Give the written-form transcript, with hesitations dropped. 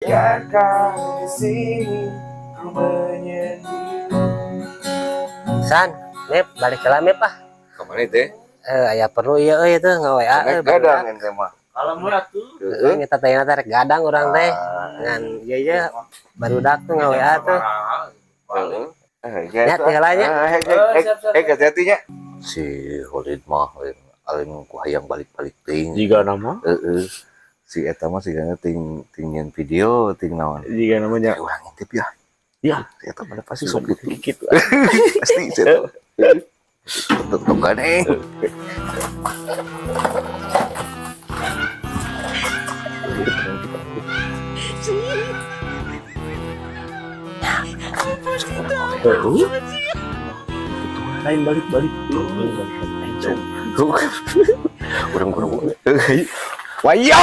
Biarkan di sini ku menyendiri. San, Mep, balik ke Mep ah. Kemana teh? Eh, aya perlu ieu euy teh nge-WA euy. Naik gadang ente mah. Kalau murah tuh. Heeh, kita teh rek gadang urang teh. Ngan ieu ye barudak tuh nge-WA tuh. Heeh. Eh, Ya, tinggal aja. Eh, eh, eh, hati-hati nya. Si Holid mah lain lain ku hayang balik-balik ting. Jika nama? Heeh. Si eta mah sigana ting ting nyen video ting naon. Jika namanya. Eh, urang ngintip ya. Ya. Si eta mah pasti sok gitu. Gitu. Pasti si eta. Tuh tuh kan eh. Lain balik-balik. Urang urang. Wayo.